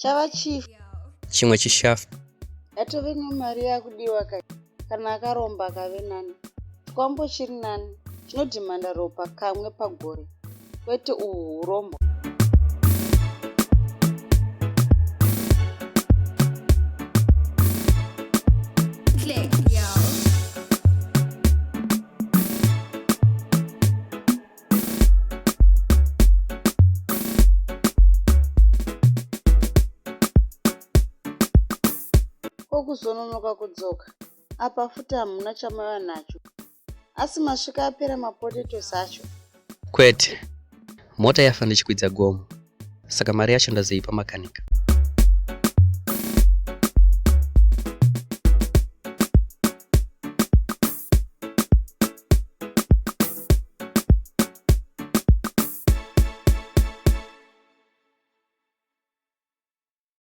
Chava chii? Chimwe chishaft. Yatove imwe mari yakudiwa kai kana akaromba akave nani. Chikwambo chiri nani chinodhimanda ropa kamwe pagore kwete uhu hurombwa. Click, yo. Ko kuzononoka kudzoka apa futi hamuna chamaiva nacho. Asi masvika apera mapotatoes acho. Kwete. Mota yafa ndichikwidza gomo. Saka mari yacho ndazoipa makanika.